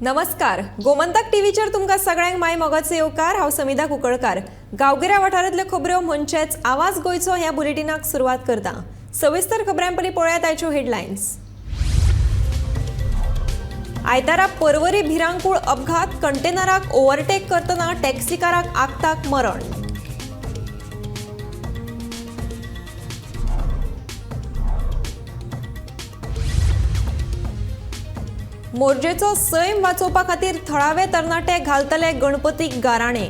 नमस्कार, गोमंतक टीव्हीचेर तुमकां सगळ्यांक माय मोगाचो येवकार. हांव समिधा कुंकळकार. गांवगिऱ्या वाठारांतल्यो खबऱ्यो म्हणचेच आवाज गोंयचो ह्या बुलेटिनाक सुरवात करता. सविस्तर खबरां पयलीं पळयात आयच्यो हेडलायन्स. आयतारा परवरी भिरांकूळ अपघात. कंटेनराक ओव्हरटेक करतना टॅक्सीकाराक आक्ताक मरण. मोरजेचो सैम वाचोवपा खातीर थळावे तरणाटे घालतले गणपतीक गाराणे.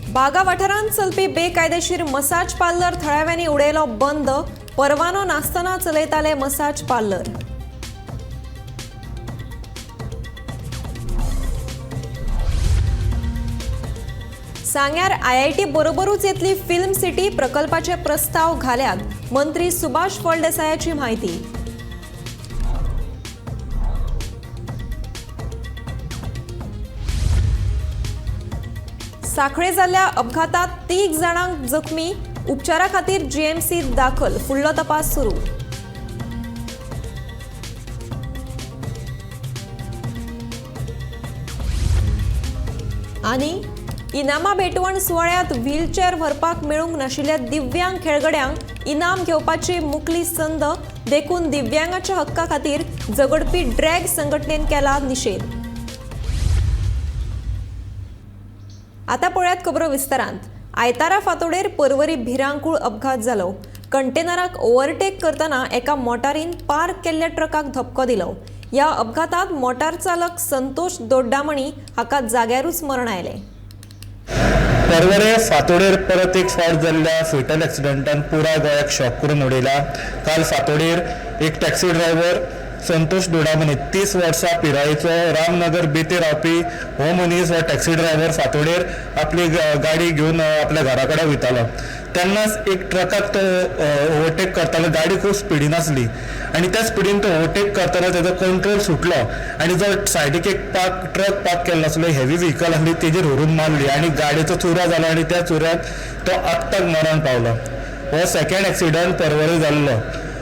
बागा वाठारांत चलपी बेकायदेशीर मसाज पार्लर थळाव्यांनी उडयलो बंद. परवानो नासतना चलयताले मसाज पार्लर. सांग्यार आयआयटी बरोबरूच येतली फिल्म सिटी. प्रकल्पाचे प्रस्ताव घाल्यात, मंत्री सुभाष फळदेसायाची माहिती. सांखळे जाल्ल्या अपघातात 3 जाणांक जखमी. उपचारा खातीर जीएमसीत दाखल. फुडलो तपास सुरू. आनी इनामां भेटवण सुवाळ्यांत व्हीलचॅर व्हरपाक मेळूंक नाशिल्ल्या दिव्यांग खेळगड्यांक इनाम घेवपाची मुकली संद. देखून दिव्यांगाच्या हक्का खातीर झगडपी ड्रॅग संघटनेन केला निशेध. आता पळयात खबरो विस्तारांत. आयतारा फांतोडेर परवरी भिरांकूळ अपघात जालो. कंटेनराक ओव्हरटेक करतना एका मोटारीन पार्क केल्ल्या ट्रकाक धपको दिलो. ह्या अपघातांत मोटार चालक संतोष दोड्डामणी हाका जाग्यारूच मरण आयलें. परवरे फांतोडेर परत एक फावट जाल्ल्या फेटल एक्सिडंटान पुराय गोंयाक शॉक करून उडयला. काल फांतोडेर एक टॅक्सी ड्रायव्हर संतोष दोडामणी, 30 वर्सां पिरायेचो, रामनगर बेते रावपी हो मनीस, हो टॅक्सी ड्रायव्हर फांतोडेर आपली गाडी घेवन आपल्या घरा कडेन वयतालो. तेन्नाच एक ट्रकाक तो ओवरटेक करतालो. गाडी खूब स्पिडीन आसली आनी त्या स्पिडीन तो ओवरटेक करतना तेजो कंट्रोल सुटलो आनी जो सायडीक एक ट्रक पार्क केल्लो आसलो, हेवी व्हिकल आसली, तेजेर व्हरून मारली आनी गाडयेचो चुरा जालो आनी त्या चुऱ्याक तो आत्ताक मरण पावलो. हो सेकंड एक्सिडंट परवरी जाल्लो.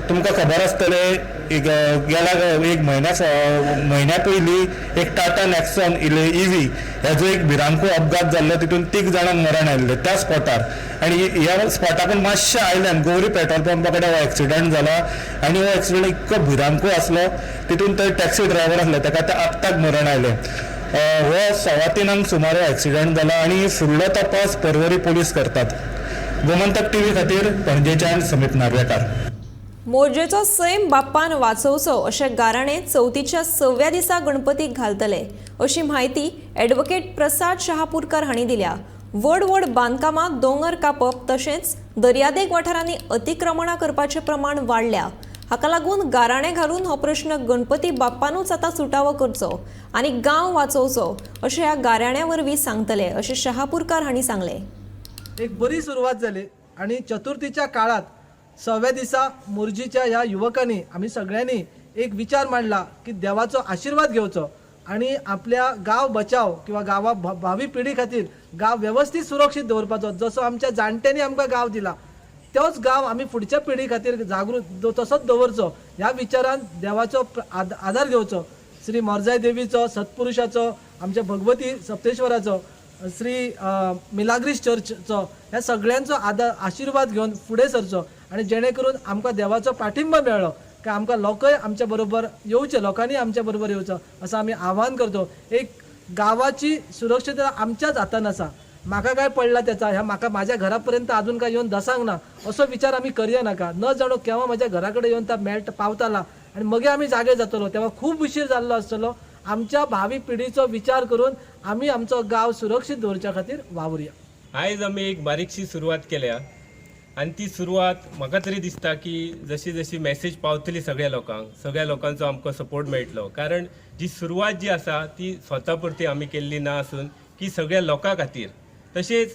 तुमकां खबर आसतलें, एक गेल्या एक म्हयन्या पयलीं एक टाटा नॅक्सॉन इव्ही हेजो एक भिरांकूळ अपघात जाल्लो. तितून 3 जाणांक मरण आयिल्लें त्या स्पॉटार. आनी ह्या स्पॉटाकून मातशें आयल्यान गौरी पेट्रोल पंपा कडेन हो एक्सिडंट जाला आनी हो एक्सिडंट इतको भिरांकूळ आसलो, तितून तो टॅक्सी ड्रायव्हर आसलो, ताका त्या आत्ताक मरण आयलें. हो 3:15 सुमार हो एक्सिडंट जाला आनी फुडलो तपास परवरी पोलीस करतात. गोमंतक टीव्ही खातीर पणजेच्यान समीप नार्वेकार. मोरजेचो सैम बाप्पान वाचोवचो अशें गाराणें चवथीच्या 6व्या दिसा गणपतीक घालतले अशी म्हायती ॲडव्होकेट प्रसाद शहापूरकर हांणी दिल्या. व्हड व्हड बांदकामां, दोंगर कापप तशेंच दर्यादेग वाठारांनी अतिक्रमणां करपाचें प्रमाण वाडल्या. हाका लागून गाराणें घालून हो प्रश्न गणपती बाप्पानूच आतां सुटावो करचो आनी गांव वाचोवचो अशें ह्या गाराण्या वरवीं सांगतले अशें शहापूरकर हांणी सांगलें. एक बरी सुरवात जाली आनी चतुर्थीच्या काळात 6व्या दिसा मोरजीच्या ह्या युवकांनी आमी सगळ्यांनी एक विचार मांडला की देवाचो आशिर्वाद घेवचो आनी आपल्या गांव बचाव किंवा गांवा भावी पिढी खातीर गांव वेवस्थीत सुरक्षीत दवरपाचो. जसो आमच्या जाणट्यांनी आमकां गांव दिला तोच गांव आमी फुडच्या पिढी खातीर जागृत तसोच दवरचो ह्या विचारान देवाचो आधार घेवचो. श्री मोरजाय देवीचो, सत्पुरुषाचो, आमच्या भगवती सप्तेश्वराचो, श्री मिलाग्रीस चर्चचो, ह्या सगळ्यांचो आदार आशिर्वाद घेवन फुडें सरचो आनी जेणे करून आमकां देवाचो पाठिंबा मेळ्ळो काय आमकां लोकय आमच्या बरोबर येवचे, लोकांनी आमच्या बरोबर येवचो असो आमी आव्हान करतो. एक गांवाची सुरक्षता आमच्याच हातान आसा. म्हाका काय पडला त्याचा, ह्या म्हाका माझ्या घरा पर्यंत अजून काय येवन दसांक ना असो विचार आमी करया नाका. न जाणो केव्हा माझ्या घरा कडेन येवन ता मेळटा पावताला आनी मगीर आमी जागे जातलो तेव्हा खूब उशीर जाल्लो आसतलो. आमच्या भावी पिढीचो विचार करून आमी आमचो गांव सुरक्षीत दवरच्या खातीर वावुरया. आयज आमी एक बारीकशी सुरवात केल्या आनी ती सुरवात म्हाका तरी दिसता की जशी जशी मॅसेज पावतली सगळ्या लोकांक, सगळ्या लोकांचो आमकां सपोर्ट मेळटलो. कारण जी सुरवात जी आसा ती स्वता पुरती आमी केल्ली ना आसून की सगळ्या लोकां खातीर. तशेंच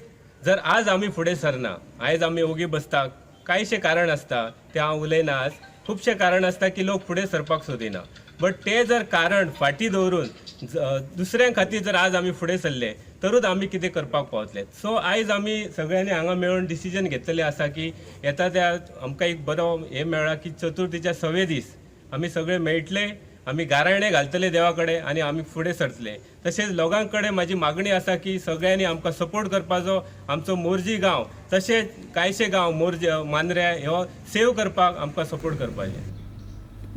जर आज आमी फुडें सरना, आयज आमी ओगी बसता, कांयशें कारण आसता तें हांव उलयना आज. खुबशें कारण आसता की लोक फुडें सरपाक सोदिना, बट ते जर कारण फाटीं दवरून दुसऱ्यां खातीर जर आज आमी फुडें सरले तरूच आमी कितें करपाक पावतले. सो आयज आमी सगळ्यांनी हांगा मेळून डिसिजन घेतलेलें आसा की येता त्या आमकां एक बरो हें मेळ्ळा की चतुर्थीच्या सवे दीस आमी सगळे मेळटले, आमी गाराणें घालतले देवा कडेन आनी आमी फुडें सरतले. तशेंच लोकां कडेन म्हाजी मागणी आसा की सगळ्यांनी आमकां सपोर्ट करपाचो. आमचो मोरजी गांव तशेंच कांयशे गांव मोरजे, मांद्र्या हो सेव करपाक आमकां सपोर्ट करपाचें.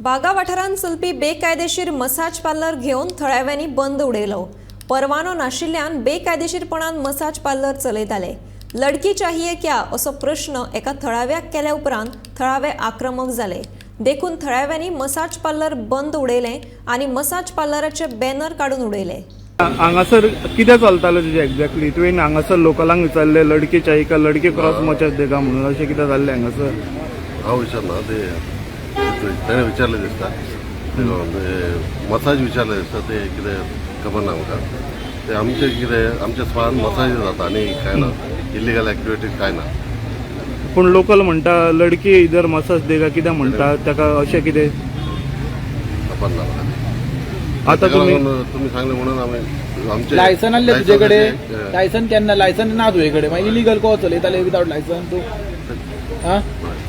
बागा वाठारांत चलपी बेकायदेशीर मसाज पार्लर घेवन थळाव्यांनी बंद उडयलो. परवानो नाशिल्ल्यान बेकायदेशीरपणान मसाज पार्लर चलयताले. लडकी चाहिए क्या असो प्रश्न एका थळाव्याक केल्या उपरांत थळावे आक्रमक जाले. देखून थळाव्यांनी मसाज पार्लर बंद उडयलें आनी मसाज पार्लराचे बॅनर काडून उडयले. हांगासर कितें चलतालें तुजें एक्झॅक्टली? तुवें हांगासर लोकलांक विचारलें लडकी चाहिए का, लडकी क्रॉस मचास देगा म्हणून, अशें कितें जाल्लें हांगासर? हांव विचारना ते, तेणें विचारलें दिसता, मसाज विचारलें दिसता, ते कितें खबर ना आमकां. ते आमचें कितें, आमच्या स्पान मसाज जाता आनी कांय ना, इलिगल एक्टिविटीज कांय ना. पूण लोकल म्हणटा लडकी इधर मसाज देगा कितें म्हणटा ताका, अशें कितें? खबर ना म्हाका ते. आतां ताका तुमी लागून तुमी सांगलें म्हणून आमी आमचे लायसन आहले तुजे कडेन? लायसन लायसन केन्ना? लायसन ना तुजे कडेन, मागीर इलिगल को चलयताले विदावट लायसन तूं? आं,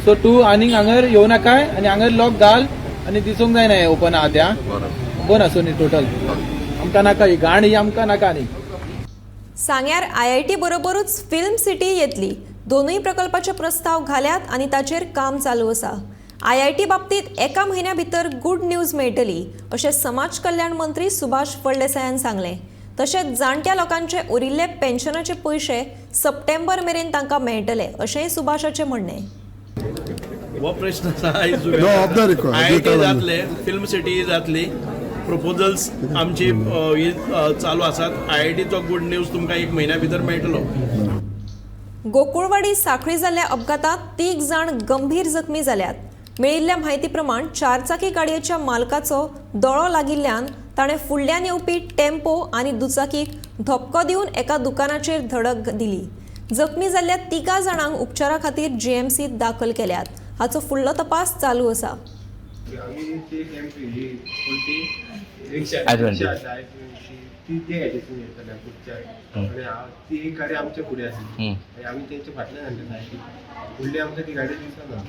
सो तूं आनीक हांगर येवं नाकाय आनी हांगर लॉक घाल आनी दिसूंक जायना हें ओपन आहा तें. बरें. बंद आसूं न्ही टोटल, आमकां नाका ही घाण, ही आमकां नाका न्ही. सांग्यार आयआयटी बरोबरूच फिल्म सिटी येतली. दोनूय प्रकल्पाचे प्रस्ताव घाल्यात आनी ताचेर काम चालू आसा. आयआयटी बाबतींत एका म्हयन्या भितर गूड न्यूज मेळटली अशें समाज कल्याण मंत्री सुभाष फळदेसायान सांगलें. तशेंच जाणट्या लोकांचे उरिल्ले पेन्शनाचे पयशे सप्टेंबर मेरेन तांकां मेळटले अशेंय सुभाषाचें म्हणणें. हो प्रश्न आसा आयज. No, off the record. IIT जातले, फिल्म सिटी जातली, प्रपोजल्स आमची ही चालू आसात. आयआयटीचो गुड न्यूज तुमकां एक म्हयन्या भितर मेळटलो. गोकुळवाडी साखळी जाल्ल्या अपघातांत 3 जाण गंभीर जखमी जाल्यात. मेळिल्ल्या म्हायती प्रमाण चारचाकी गाडयेच्या मालकाचो दोळो लागिल्ल्यान ताणें फुडल्यान येवपी टेम्पो आनी दुचाकीक धपको दिवन एका दुकानाचेर धडक दिली. जखमी जाल्ल्या 3 जाणांक उपचारा खातीर जीएमसीत दाखल केल्यात. हाचो फुडलो तपास चालू आसा. आमी ती टेम्पो ही कोणती रिक्षा, रिक्षा आसा ती ते हेजेसून येताले खुबच्या, आनी हांव ती एक गाडी आमच्या फुडें आसली आनी आमी तेंच्या फाटल्यान आसले सायडीक. फुडली आमकां ती गाडी दिसना,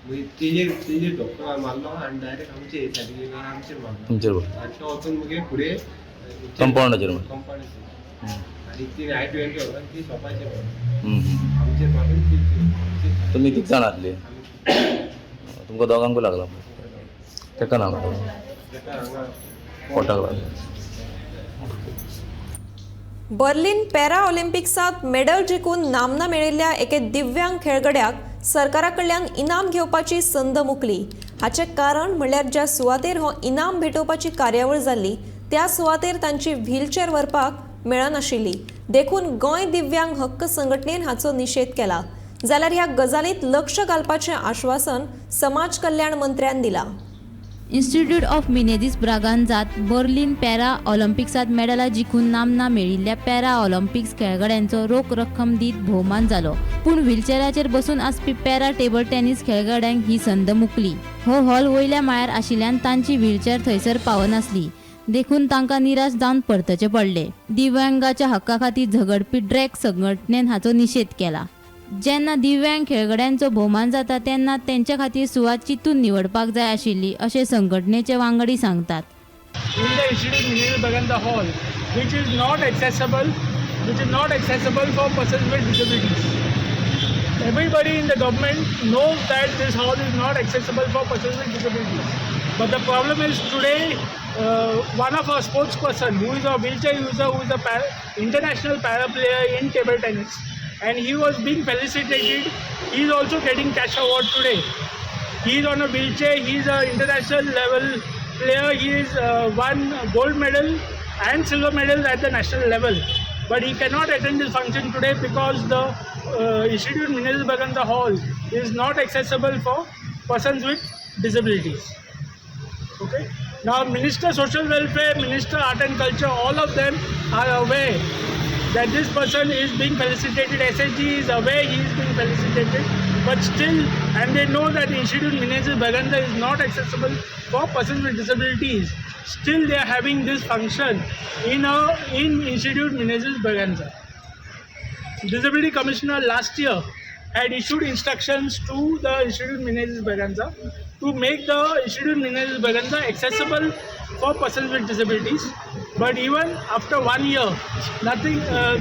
मागीर तेजेर धपको मारलो आनी डायरेक्ट आमचे सायडीक येयलो आनी आमचेर मारलो आनी तो वचून मागीर फुडें कंपाऊंडाचेर मारलो. कंपाऊंडाचेर आनी ती I-20 व्हरून ती शॉपाचेर मारली, आमचेर मारून ती तुमी कित जाण आसली? आमी तुमकां दोगांकूय लागला? तेका ना लागला? तेका हांगा पोटाक लागला. बर्लिन पॅरा ऑलिम्पिक्सांत मेडल जिखून नामना मेळिल्ल्या एके दिव्यांग खेळगड्याक सरकारा कडल्यान इनाम घेवपाची संद मुकली. हाचें कारण म्हणल्यार ज्या सुवातेर हो इनाम भेटोवपाची कार्यावळ जाल्ली त्या सुवातेर तांची व्हीलचेअर व्हरपाक मेळनाशिल्ली. देखून गोंय दिव्यांग हक्क संघटनेन हाचो निशेध केला. जाल्यार ह्या गजालींत लक्ष घालपाचें आश्वासन समाज कल्याण मंत्र्यान दिलां. इन्स्टिट्यूट ऑफ मिनेझीस ब्रागांझात बर्लिन पॅरा ऑलिम्पिक्सात मेडलां जिखून नामना मेळिल्ल्या पॅरा ऑलिम्पिक्स खेळगड्यांचो रोख रक्कम दीत भोवमान जालो. पूण व्हीलचेराचेर बसून आसपी पॅरा टेबल टेनिस खेळगड्यांक ही संद मुकली. हो हॉल वयल्या माळ्यार आशिल्ल्यान तांची व्हीलचेर थंयसर पावनासली, देखून तांकां निराश जावन परतचें पडलें. दिव्यांगाच्या हक्का खातीर झगडपी ड्रॅग संघटनेन हाचो निशेध केला. जेन्ना दिव्यांग खेळगड्यांचो भोवमान जाता तेन्ना तेंच्या खातीर सुवात चिंतून निवडपाक जाय आशिल्ली अशें संघटनेचे वांगडी सांगतात. In the Institute Menezes Braganza Hall, which is not accessible, which is not accessible for persons with disabilities. Everybody in the government knows that this hall is not accessible for persons with disabilities. But the problem is today, one of our sports person who is a wheelchair user, who is a international para player in table tennis, and he was being felicitated. He is also getting cash award today. He is on a wheelchair. He is an international level player. He is won gold medal and silver medal at the national level. But he cannot attend this function today because the Institute Menezes Braganza Hall is not accessible for persons with disabilities. Okay. Now, Minister Social Welfare, Minister Art and Culture, all of them are aware that this person is being felicitated. SSG is aware he is being felicitated. But still, and they know that Institute Menezes Braganza is not accessible for persons with disabilities. Still, they are having this function in Institute Menezes Braganza. Disability Commissioner last year had issued instructions to the Institute Menezes Braganza to make the Institute Menezes Braganza accessible for persons with disabilities. But even after one year, nothing.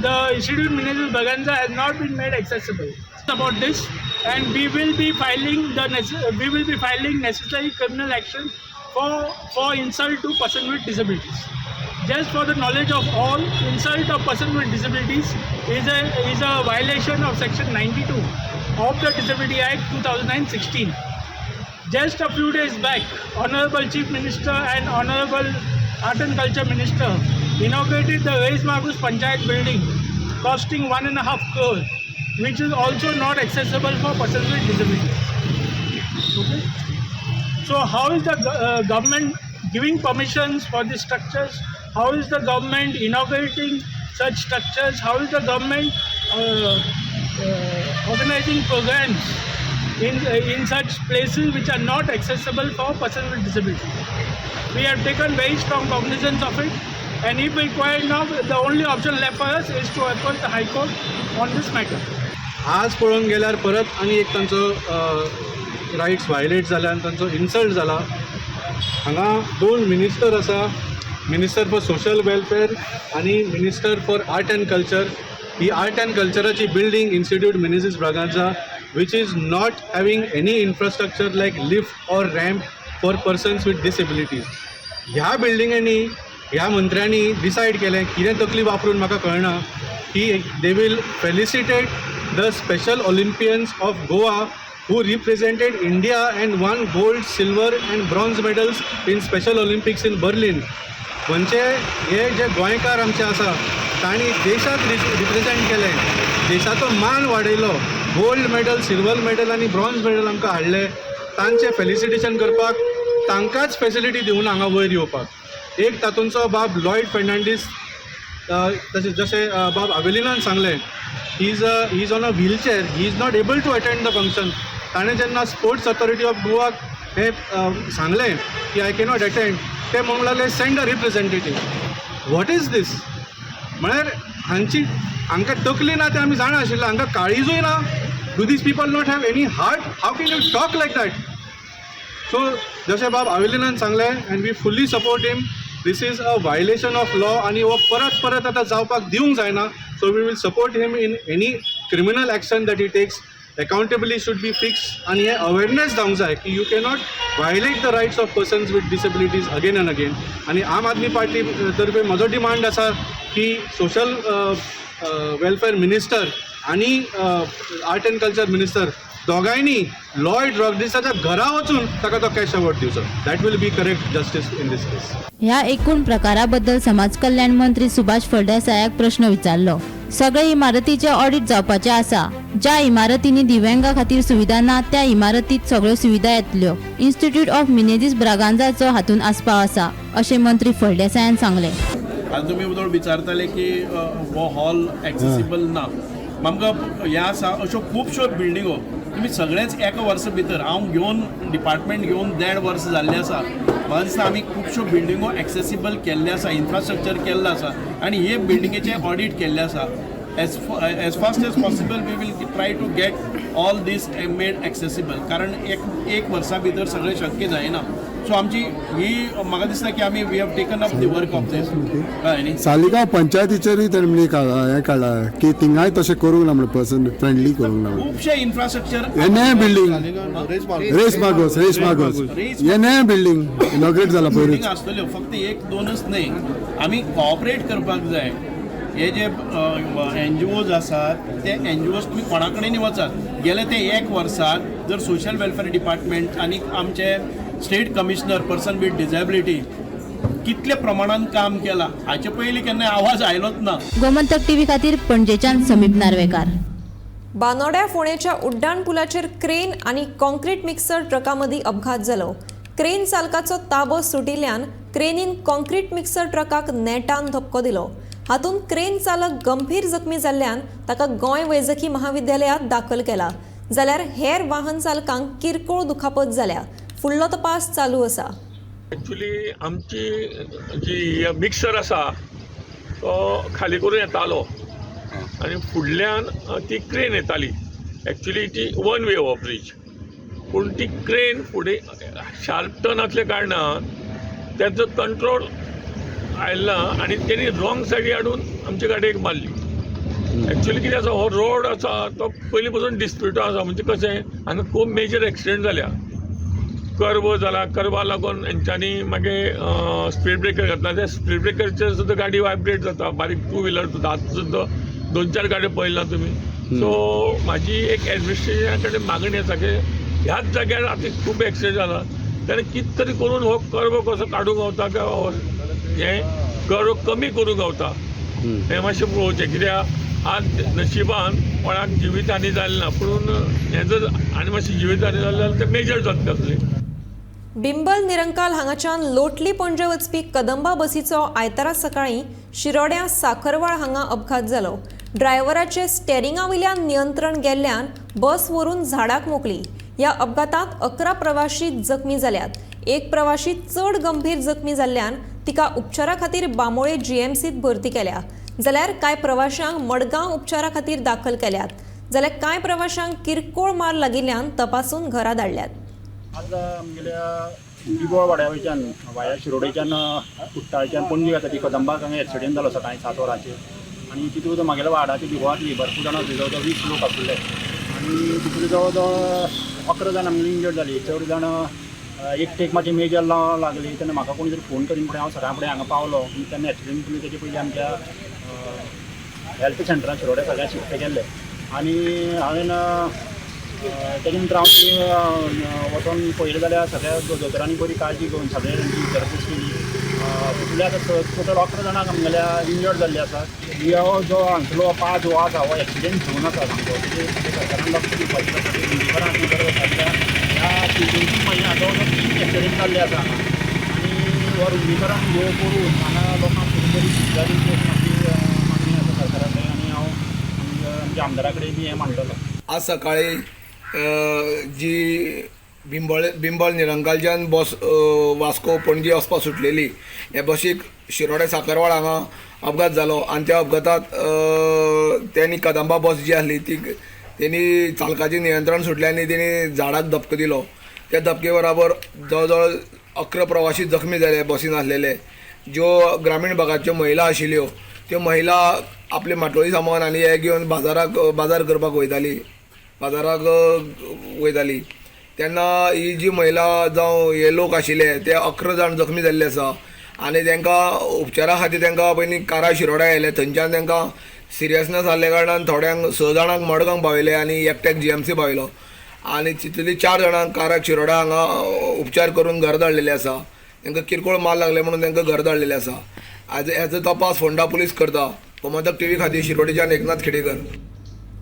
The Institute Menezes Braganza has not been made accessible. About this, and we will be filing necessary criminal action for insult to person with disabilities. Just for the knowledge of all, insult of person with disabilities is a violation of Section 92 of the Disability Act 2016. Just a few days back, Honorable Chief Minister and Honorable Art and Culture Minister inaugurated the Reis Magos Panchayat building, costing 1.5 crore, which is also not accessible for persons with disabilities. Okay. So how is the government giving permissions for these structures? How is the government inaugurating such structures? How is the government organizing programs in such places which are not accessible for persons with disabilities? We have taken very strong cognizance of it, and if required now, the only option left for us is to approach the High Court on this matter. आज पळोवंक गेल्यार परत आनी एक तांचो rights violet जाल्या आनी तांचो इन्सल्ट जाला. हांगा दोन मिनिस्टर आसा, मिनिस्टर फॉर सोशल वेलफेअर आनी Minister for Art and Culture. He art and कल्चराची building institute Menezes Braganza, which is not having any infrastructure like lift or ramp for persons with disabilities. ह्या बिल्डिंगांनी ह्या मंत्र्यांनी decide केलें, कितें तकली वापरून म्हाका कळना, की they will felicitate the Special Olympians of Goa who represented India and won gold, silver and bronze medals in Special Olympics in Berlin. म्हणजे हे जे गोंयकार आमचे आसा, तांणी देशाक रिप्रेजेंट केलें, देशाचो मान वाडयलो, गोल्ड मेडल, सिल्वर मेडल आनी ब्रॉन्ज मेडल आमकां हाडले, तांचें फेलिसिटेशन करपाक तांकांच फेसिलिटी दिवना हांगा वयर येवपाक. एक तातूंचो बाब लॉयड फेर्नांडीस, तशें जशें बाब आवेलिनान सांगलें, he is on a wheelchair, he is not able to attend the function. ताणें जेन्ना स्पोर्ट्स ऑथॉरिटी ऑफ गोवाक हें सांगलें की I cannot attend, ते म्हणूंक लागले, "Send a representative." What is this? म्हळ्यार हांची हांकां तकली ना तें आमी जाणा आशिल्लें, हांकां काळिजूय ना? Do these people not have any heart? How can you talk like that? So जशें बाब आवेलिनान सांगलें, and we fully support him, this is a violation of law आनी हो परत परत आतां जावपाक दिवंक जायना. So we will support him in any criminal action that he takes. Accountability should be fix आनी हे अवेरनेस जावंक जाय की you cannot violate the rights of persons with disabilities again and again. आनी आम आदमी पार्टी तर्फे म्हजो डिमांड आसा की सोशल वेलफेअर मिनिस्टर आनी आर्ट एंड कल्चर मिनिस्टर दोगांयनी लॉयड रॉड्रिग्साच्या घरा वचून ताका तो कॅश अवॉर्ड दिवचो. That will be correct justice in this case. ह्या एकूण प्रकाराबद्दल समाज कल्याण मंत्री सुभाष फळदेसायाक प्रश्न विचारलो. सगळे इमारतीचे ऑडिट जावपाचे आसा. ज्या इमारतींनी दिव्यांगा खातीर सुविधा ना, त्या इमारतीत सगळ्यो सुविधा येतल्यो. इन्स्टिट्यूट ऑफ मिनेझीस ब्रागांझाचो हातूंत आस्पाव आसा, अशें मंत्री फळदेसायान सांगलें. आतां तुमी उदळ विचारताले की हो हॉल एक्सेसिबल ना. आमकां हें आसा, अश्यो खुबश्यो बिल्डिंगो तुमी सगळेच एका वर्सा भितर, हांव घेवन डिपार्टमेंट घेवन देड वर्स जाल्लें आसा, म्हाका दिसता आमी खुबश्यो बिल्डिंगो एक्सेसिबल केल्ले आसा, इन्फ्रास्ट्रक्चर केल्लो आसा आनी हे बिल्डिंगेचें ऑडीट केल्लें आसा. As fast as possible we will try to get all this made accessible, कारण एक एक वर्सा भितर सगळें शक्य जायना. सो आमची ही म्हाका दिसता की आमी we have taken up the work of this, कळ्ळें न्ही? सालिगांव पंचायतीचेरूय तेणी हें काडला की थिंगाय तशें करूंक ना म्हणून, पर्सन फ्रेंडली करूंक ना म्हणून. खुबशे इन्फ्रास्ट्रक्चर. हे नये बिल्डींग, रेस मागोस, रेस मागोस, हे नये बिल्डींग इनॉग्रेट जाला बिल्डींग पयरूच. आसतल्यो, फक्त एक दोनच न्हय. आमी कॉपरेट करपाक जाय. हे जे एनजीओज आसात, ते एनजीओज तुमी कोणा कडेन वचात, गेले ते एक वर्सात जर सोशल वेलफेअर डिपार्टमेंट आनी आमचे State Commissioner person with disability कितले प्रमाणान काम केलां, हाचे पयलीं केन्ना आवाज आयलोच ना. गोमंतक टीव्ही खातीर पणजेच्यान समीप नार्वेकार. बानोड्या फोंडेच्या उड्डाण पुलाचेर क्रेन आनी कॉन्क्रीट मिक्सर ट्रका मदीं अपघात जालो. क्रेन चालकाचो ताबो सुटिल्ल्यान क्रेनीन कॉन्क्रीट मिक्सर ट्रकाक नेटान धपको दिलो. हातूंत क्रेन चालक गंभीर जखमी जाल्ल्यान ताका गोंय वैजकी महाविद्यालयांत दाखल केला. जाल्यार हेर वाहन चालकांक किरकोळ दुखापत जाल्या. फुडलो तपास चालू आसा. एक्चुली आमची जी मिक्सर आसा तो खाली करून येतालो आनी फुडल्यान ती क्रेन येताली. एक्चुली ती वन वे हो ब्रीज, पूण ती क्रेन फुडें शार्प टर्न आसल्या कारणान तेचो कंट्रोल आयला ना आनी तेणी रॉंग सायडी हाडून आमच्या गाडयेक मारली. एक्चुली कितें आसा, हो रोड आसा तो पयलीं पासून डिस्प्युटो आसा. म्हणजे कशें हांगा खूब मेजर एक्सिडंट जाल्या, कर्व जाला, कर्वा लागून हेंच्यांनी मागीर स्पीड ब्रेकर घातला. त्या स्पीड ब्रेकरचेर सुद्दां गाडी वायब्रेट जाता, बारीक टू व्हिलर सुद्दां. आतां सुद्दां 2-4 गाडयो पळयला तुमी. सो म्हाजी एक एडमिनिस्ट्रेशना कडेन मागणी आसा की ह्याच जाग्यार आतां खूब एक्सिडंट जाला, तेणें कितें तरी करून हो कर्व कसो काडूंक गावता किंवा हें कर्व कमी करूंक गावता हें मातशें पळोवचें. कित्याक आज नशिबान कोणाक जिवीत हानी जाली ना, पूण हें जर आनी मातशें जिवीत हानी जालें जाल्यार तें मेजर जातलें आसलें. बिंबल निरंकाल हांगाच्यान लोटली पणजे वचपी कदंबा बसीचो आयतारा सकाळीं शिरोड्यां साखरवाळ हांगा अपघात जालो. ड्रायव्हराचे स्टेरिंगा वयल्यान नियंत्रण गेल्ल्यान बस व्हरून झाडाक मोखली. ह्या अपघातांत 11 प्रवाशी जखमी जाल्यात. एक प्रवाशी चड गंभीर जखमी जाल्ल्यान तिका उपचारा खातीर बांबोळे जीएमसीत भरती केल्या, जाल्यार कांय प्रवाशांक मडगांव उपचारा खातीर दाखल केल्यात. जाल्यार कांय प्रवाशांक किरकोळ मार लागिल्ल्यान तपासून घरा धाडल्यात. आज आमगेल्या बिबोळ वाड्या वयच्यान वाया शिरोडेच्यान कुट्टाळच्यान पणजी वता ती कदंबाक हांगा एक्सिडेंट जालो सकाळीं 7 वरांचेर आनी तितूंत म्हागेल्या वार्डाचे बिबोळांतली भरपूर जाणां आसली, जवळ जवळ 20 लोक आसले आनी तितूंत जवळ जवळ 11 जाण आमगेली इंजर्ड जाली. चड जाण एकटेक मातशें मेजर लागली तेन्ना म्हाका कोणी तरी फोन करीन फुडें हांव सकाळ फुडें हांगा पावलो. तेन्ना एक्सिडेंट पयलीं तेजे पयलीं आमच्या हेल्थ सेंटरान शिरोड्या सगळ्या शिफ्ट केल्ले आनी हांवें तेजे नंतर हांव थंय वचोन पळयलें जाल्यार सगळ्या दोतोरांनी बरी काळजी घेवन सगळे तांची विचारपूस केली. तितूंतले आतां टोटल 11 जाणांक आमगेल्या इंजर्ड जाल्ले आसात. हो जो हांगसलो पांच हो आसा हो एक्सिडेंट झोन आसा सामको, तेजेर सरकारान लक्ष दिवपाची आसा. मुंबयकारांक गरज आसा कित्याक ह्या 2-3 म्हयन्या जवळ जवळ 3 एक्सिडेंट जाल्ले आसा हांगा आनी हो रुंदीकरण ह्यो करून हांगा लोकांक बरी सुविधा दिवची अशी म्हाजी मागणी आसा सरकारा कडेन आनी हांव आमच्या आमदारा कडेन बी हें मांडटलो. आज सकाळी जी बिंबळ निरंकालच्यान बस वास्को पणजी वचपाक सुटलेली हे बसीक शिरोडे साखरवाड हांगा अपघात जालो आनी त्या अपघातात तेणी कदंबा बस जी आसली ती तेणी चालकाचें नियंत्रण सुटलें आनी तेणी झाडाक धपको दिलो. त्या धपके बराबर जवळ जवळ 11 प्रवासी जखमी जाले बसीन आसलेले. ज्यो ग्रामीण भागाच्यो महिला आशिल्ल्यो त्यो महिला आपले माटोळी सामान आनी हे घेवन बाजाराक बाजार करपाक वयताली, बाजाराक वयताली. तेन्ना ही जी महिला जावं हे लोक आशिल्ले ते 11 जाण जखमी जाल्ले आसा आनी तांकां उपचारा खातीर तांकां पयलीं कारा शिरोडा आयले. थंयच्यान तांकां सिरियसनेस जाल्ल्या कारणान थोड्यांक 6 जाणांक मडगांव पावयले आनी एकट्याक जीएमसी पावयलो आनी तितूंतली 4 जाणांक काराक शिरोडा हांगा उपचार करून घर धाडलेले आसा. तांकां किरकोळ मार लागले म्हणून तांकां घर धाडलेले आसा. आज हेचो तपास फोंडा पुलीस करता. गोमंतक टीव्ही खातीर शिरोडेच्यान एकनाथ खेडेकर.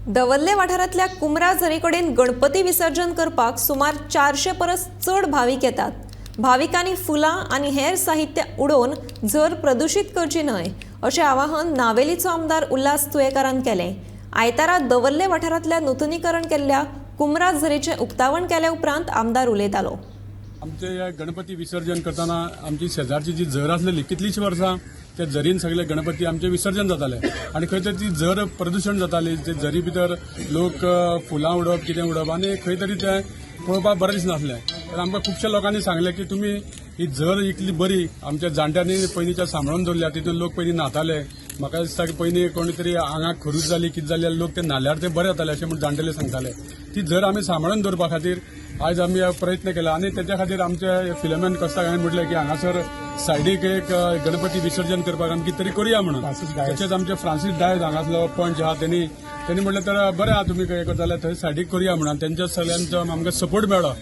दवर्ले वाठारांतल्या कुमरा झरीकडेन गणपती विसर्जन करपाक सुमार 400 परस चड भावीक येतात. भाविकांनी फुलां आनी हेर साहित्य उडोवन झर प्रदुशीत करची न्हय अशें आवाहन नावेलीचो आमदार उल्हास तुयेकारान केलें. आयतारा दवर्ले वाठारांतल्या नुतनीकरण केल्ल्या कुमरा झरीचें उक्तावण केल्या उपरांत आमदार उलयतालो. आमचे गणपती विसर्जन करतना आमची शेजारची जी झर आसलेली कितलीशीं वर्सां त्या झरीन सगळे गणपती आमचे विसर्जन जाताले आनी खंय तरी ती झर प्रदुशण जाताली. ते झरी भितर लोक फुलां उडोवप कितें उडोवप आनी खंय तरी तें पळोवपाक बरें दिसनासलें. तर आमकां खुबश्या लोकांनी सांगलें की तुमी ही झर इतली बरी आमच्या जाणट्यांनी पयलींच्या सांबाळून दवरल्या, तितून लोक पयलीं न्हाताले. म्हाका दिसता की पयलीं कोणी तरी आंगाक खरूज जाली कितें जाली लोक ते न्हाल्यार ते बरे जाताले अशें म्हूण जाणटेले सांगताले. ती झर आमी सांबाळून दवरपा खातीर आयज आमी प्रयत्न केला आनी तेच्या खातीर आमचे फिलोमेन कोस्ताक हांवें म्हटलें की हांगासर सायडीक एक गणपती विसर्जन करपाक आमी कितें तरी करुया म्हणून. तशेंच आमचे फ्रांसीस डायज हांगासलो पंच आहा तेणी म्हटलें तर बरें आहा तुमी हें करता जाल्यार थंय सायडीक करुया म्हणून. तेंच्या सगळ्यांचो आमकां सपोर्ट मेळ्ळो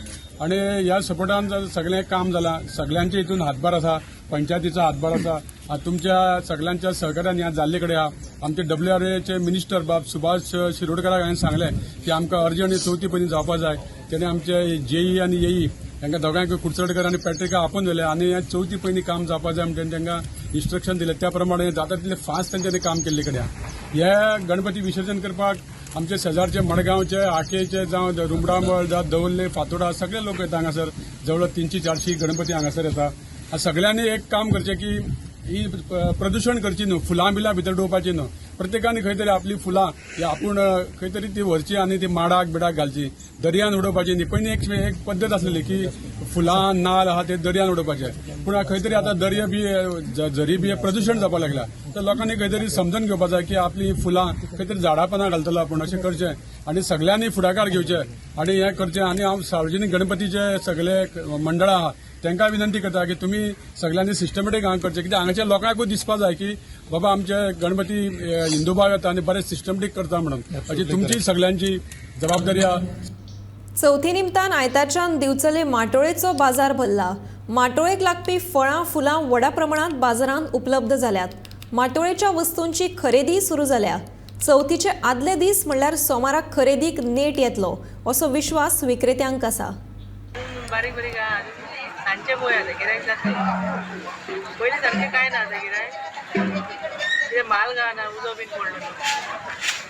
आनी ह्या सपोर्टान सगळें काम जालां. सगळ्यांचे हितून हातभार आसा, पंचायतीचो हातभार आसा, तुमच्या सगळ्यांच्या सहकार्यान ह्या जाल्ले कडेन आहा. आमचे WRAचे मिनिस्टर बाब सुभाष शिरोडकराक हांवें सांगलें की आमकां अर्जंट चवथी पयलीं जावपा जाय. तेणें आमचे जेई आनी एई तांकां दोगांयकूय कुडचडकर आनी पॅट्रिका आपोवन व्हेले आनी ह्या चवथी पयलीं काम जावपा जाय म्हणून तांकां इन्स्ट्रक्शन दिलें. त्या प्रमाणे जाता तितलें फास्ट तेंच्यांनी काम केल्ले कडेन आहा. हे गणपती विसर्जन करपाक आमचे शेजारचे मडगांवचे, आकेचे जावं रुमडामळ जावं दवल्ले, फातोडा सगळे लोक येता हांगासर. जवळ 300-400 गणपती हांगासर येता. सगळ्यांनी एक काम करचें की ही प्रदूषण करची न्हू, फुलां बिलां भितर उडोवपाची न्हू. प्रत्येकान खंय तरी आपली फुलां आपूण खंय तरी ती व्हरची आनी ती माडाक बिडाक घालची, दर्यान उडोवपाची न्ही. पयलीं एक पद्दत आसलेली की फुलां नाल आहा ते दर्यान उडोवपाचे, पूण खंय तरी आतां दर्या बी झरी बी प्रदूषण जावपाक लागला. तर लोकांनी खंय तरी समजून घेवपाक जाय की आपली फुलां खंय तरी झाडां पानां घालतलो आपूण, अशें करचें आनी सगळ्यांनी फुडाकार घेवचे आनी हें करचें. आनी हांव सार्वजनीक गणपतीचे सगळे मंडळां आहा तांकां विनंती करता की तुमी सगळ्यांनी सिस्टमॅटीक हांगा करचें, कित्याक हांगाच्या लोकांकूय दिसपाक जाय की बाबा आमचे गणपती हिंदू भाव येता आनी बरे सिस्टमॅटीक करता म्हणून. अशी तुमची सगळ्यांची जबाबदारी आहा. चवथी निमतान आयतारच्यान दिवचले माटोळेचो बाजार भरला. माटोळेक लागपी फळां फुलां व्हडा प्रमाणात बाजारांत उपलब्ध जाल्यात. माटोळेच्या वस्तूंची खरेदी सुरू जाल्या. चवथीचे आदले दीस म्हणल्यार सोमाराक खरेदीक नेट येतलो असो विश्वास विक्रेत्यांक आसा. बारीक बारीक सांजचे पळय आतां गिरायक जातलें. पयलीं सारकें कांय ना आतां गिरायक, कितें माल गावना, उजो बीन पडलो न्हू.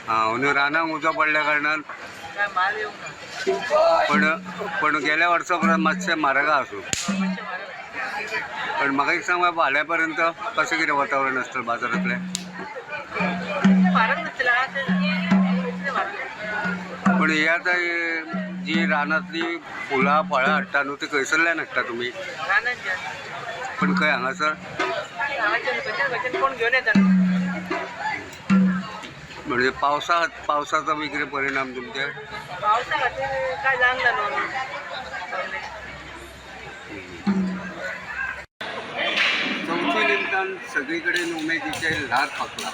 आं, अंदू रानाक उजो पडल्या कारणान काय माल येवंक ना. पण पण गेल्या वर्सा परस मातशें म्हारग आसूं. मातशें म्हारग. पण म्हाका एक सांग बाबा, फाल्यां पर्यंत कशें कितें वातावरण आसतलें बाजारांतलें? म्हारग नासतलें आहा तें, इतलें म्हारग. पण हे आतां जी रानांतली फुलां फळां हाडटा न्हू, ती खंयसरल्यान हाडटा तुमी? रानांत. पण खंय हांगासर? हांगाच्यान खंयच्यान खंयच्यान कोण घेवन येता न्हू. म्हणजे पावसाचो बी कितें परिणाम तुमचेर? पावसा खातीर काय जावंक ना न्हू सगळें. चवथी निमतान सगळी कडेन उमेदीचें ल्हार फांकलां.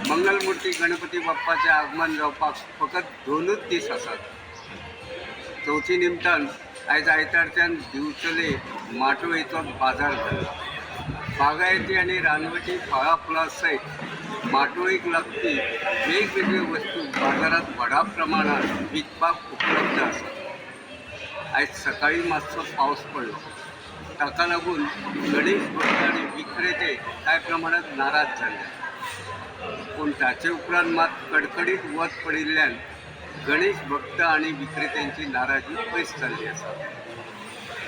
मंगलमुर्ती गणपती बाप्पाचें आगमन जावपाक फकत 2च दीस आसात. चवथी निमतान आयज आयतारच्यान दिवचले माटोळेचो बाजार भरला. बागायती आनी रानवटी फळां फुलां सयत माटोळेक लागपी वेगवेगळ्यो वस्तू बाजारांत व्हडा प्रमाणात विकपाक उपलब्ध आसात. आयज सकाळी मातसो पावस पडलो, ताका लागून गणेश भक्त आनी विक्रेते कांय प्रमाणात नाराज जाल्ले. पूण ताचे उपरांत मात कडकडीत वत पडिल्ल्यान गणेश भक्त आनी विक्रेत्यांची नाराजी पयस जाल्ली आसा.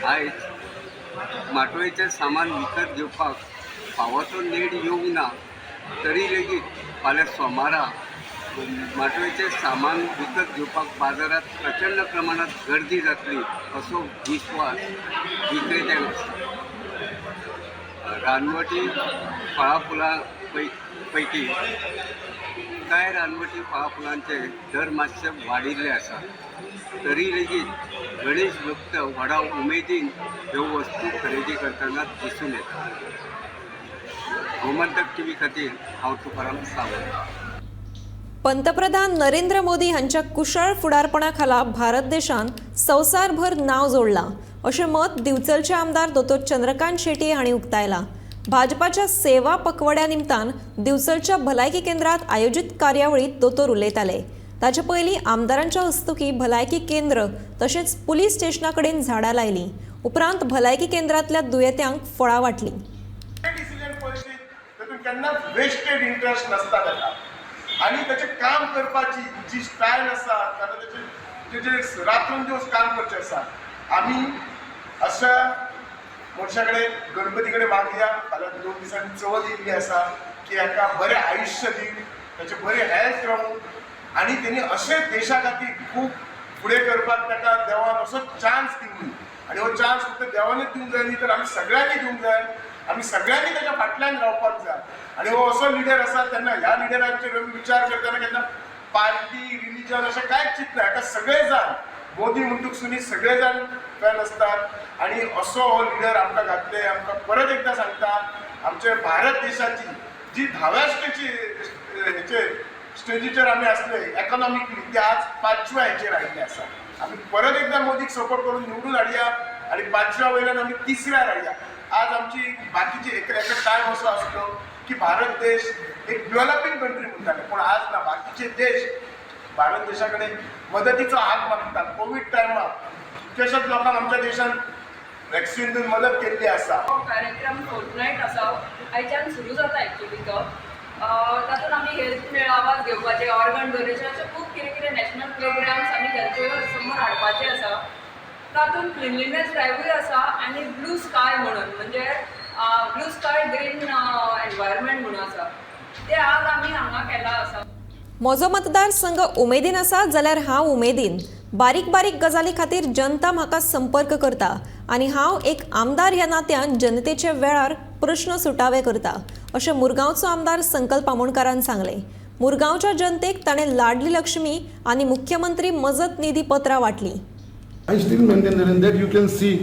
आयज माटोळेचें सामान विकत घेवपाक फावो तो नेट येवंक ना तरी लेगीत फाल्यां सोमारा माटोळेचें सामान विकत घेवपाक बाजारांत प्रचंड प्रमाणात गर्दी जातली असो विश्वास विक्रेत्यांक आसा. रानवटी फळां फुलां पैकी कांय रानवटी फळां फुलांचे दर मातशे वाडिल्ले आसा, तरी लेगीत गणेश भक्त व्हडा उमेदीन ह्यो वस्तू खरेदी करतना दिसून येता. गोमंतक टीव्ही खातीर हांव तुकाराम सावंत. पंतप्रधान नरेंद्र मोदी हांच्या कुशळ फुडारपणा खाला भारत देशान संवसारभर नांव जोडलां अशें मत दिवचलचे आमदार दोतोर चंद्रकांत शेट्ये हांणी उक्तायलां. भाजपाच्या सेवा पखवाड्या निमतान दिवचलच्या भलायकी केंद्रात आयोजीत कार्यावळीत दोतोर उलयताले. ताचे पयलीं आमदारांच्या हस्तुकीं भलायकी केंद्र तशेंच पुलीस स्टेशना कडेन झाडां लायलीं. उपरांत भलायकी केंद्रांतल्या दुयेंत्यांक फळां वांटलीं. डिसिजन पॉलिसी तातूंत केन्नाच वेस्टेड इंट्रस्ट नासता ताका आनी ताचें काम करपाची जी स्टायल आसा, ताका ताचे तेजे रातून दिवस काम करचें आसा. आमी अशा मनशा कडेन, गणपती कडेन मागया, फाल्यां 2 दिसांनी चवथ येयल्ली आसा, की हाका बरें आयुश्य दिवं, ताचें बरें हेल्थ रावूं आनी तेणी अशें देशा खातीर खूब फुडें करपाक ताका देवान असो चान्स दिवं. आनी हो चान्स फक्त देवानूच दिवंक जाय न्ही, तर आमी सगळ्यांनी दिवंक जाय. आमी सगळ्यांनी ताच्या फाटल्यान रावपाक जाय. आनी हो असो लिडर आसा, तेन्ना ह्या लिडरांचेर आमी विचार करतना केन्ना पार्टी, रिलिजन अशें कांयच चिंतना. हाका सगळे जाण मोदी म्हणटूक सुनी सगळे जाण फॅन आसतात आनी असो हो लिडर आमकां घातले. आमकां परत एकदां सांगता, आमचे भारत देशाची जी 10व्या हेचेर स्टेजीचेर आमी आसले एकोनॉमिकली, ते आज 5व्या हेचेर आयिल्ले आसा. आमी परत एकदां मोदीक सपोर्ट करून निवडून हाडया आनी 5व्या वयल्यान आमी 3ऱ्यार हाडया. आज आमची बाकीची एक एका टायम असो आसलो की भारत देश एक डेव्हलपींग कंट्री म्हणटाले, पूण आज ना. बाकीचे देश भारत देशा कडेन मदतीचो हात मागतात. कोवीड टायमार कितल्याशाच लोकांक आमच्या देशान वॅक्सिन दिवन मदत केल्ली आसा. कार्यक्रम फोर्टनायट आसा, आयच्यान सुरू जाता एक्चुली तो. तातूंत आमी हेल्थ मेळावाच घेवपाचे, ऑर्गन डोनेशन, अशे खूब कितें कितें नॅशनल प्रोग्राम्स आमी हेल्थ समोर हाडपाचे आसा. तातूंत क्लिनलीनेस ड्रायव्हूय आसा आनी ब्लू स्काय म्हणून, म्हणजे ब्लू स्काय ग्रीन एनवायरमेंट म्हणून आसा, ते आज आमी हांगा केला आसा. म्हजो मतदारसंघ उमेदीन आसा जाल्यार हांव उमेदीन. बारीक बारीक गजाली खातीर जनता म्हाका संपर्क करता आनी हांव एक आमदार ह्या नात्यान जनतेचे वेळार प्रश्न सुटावे करता, अशें मुरगांवचो आमदार संकल्प आमोणकारान सांगलें. मुरगांवच्या जनतेक ताणें लाडली लक्ष्मी आनी मुख्यमंत्री मजत निधी पत्रां वांटलीं. I still maintain that and that you can see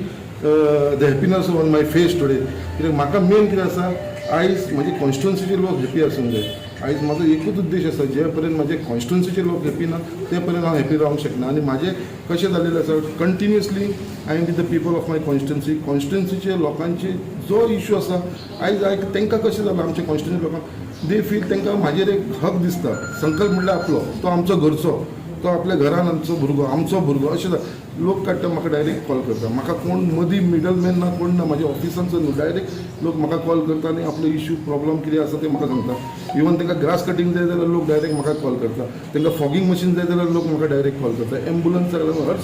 the happiness on my face today. कित्याक म्हाका मेन कितें आसा, आयज म्हजे कॉन्स्टिट्युन्सीचे लोक हॅपी आसूंक जाय. आयज म्हाजो एकूच उद्देश आसा, जे पर्यंत म्हजे कॉन्स्टिट्युन्सीचे लोक हॅपी ना ते पर्यंत हांव हॅपी रावंक शकना. आनी म्हाजें कशें जालेलें आसा, continuously I am with the people of my constituency. कॉन्स्टिट्युन्सीचे लोकांचे जो इशू आसा आयज तांकां कशें जालां, आमच्या कॉन्स्टिट्युन्सी लोकांक they feel तांकां म्हाजेर एक हक दिसता. संकल्प म्हणल्यार आपलो, तो आमचो घरचो, तो आपल्या घरान आमचो भुरगो, आमचो भुरगो अशें जाता. लोक काडटा, म्हाका डायरेक्ट कॉल करता. म्हाका कोण मदीं मिडलमॅन ना, कोण ना, म्हाज्या ऑफिसांचो न्हू, डायरेक्ट लोक म्हाका कॉल करता आनी आपलो इशू प्रॉब्लम कितें आसा ते म्हाका सांगता. इवन तांकां ग्रास कटींग जाय जाल्यार लोक डायरेक्ट म्हाका कॉल करता, तांकां फॉगिंग मशीन जाय जाल्यार लोक म्हाका डायरेक्ट कॉल करता, एम्बुलन्स जाय जाल्यार हर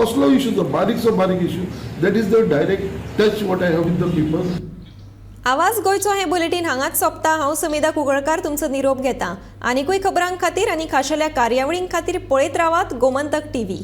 कसलो इशू जो बारीकसो बारीक issue, that is the direct touch what I have with the people. आवाज गोंयचो हें बुलेटीन हांगाच सोंपता. हांव समिधा कुंकळकार तुमचो निरोप घेता. आनिकूय खबरां खातीर आनी खाशेल्या कार्यावळीं खातीर पळयत रावात गोमंतक टीव्ही.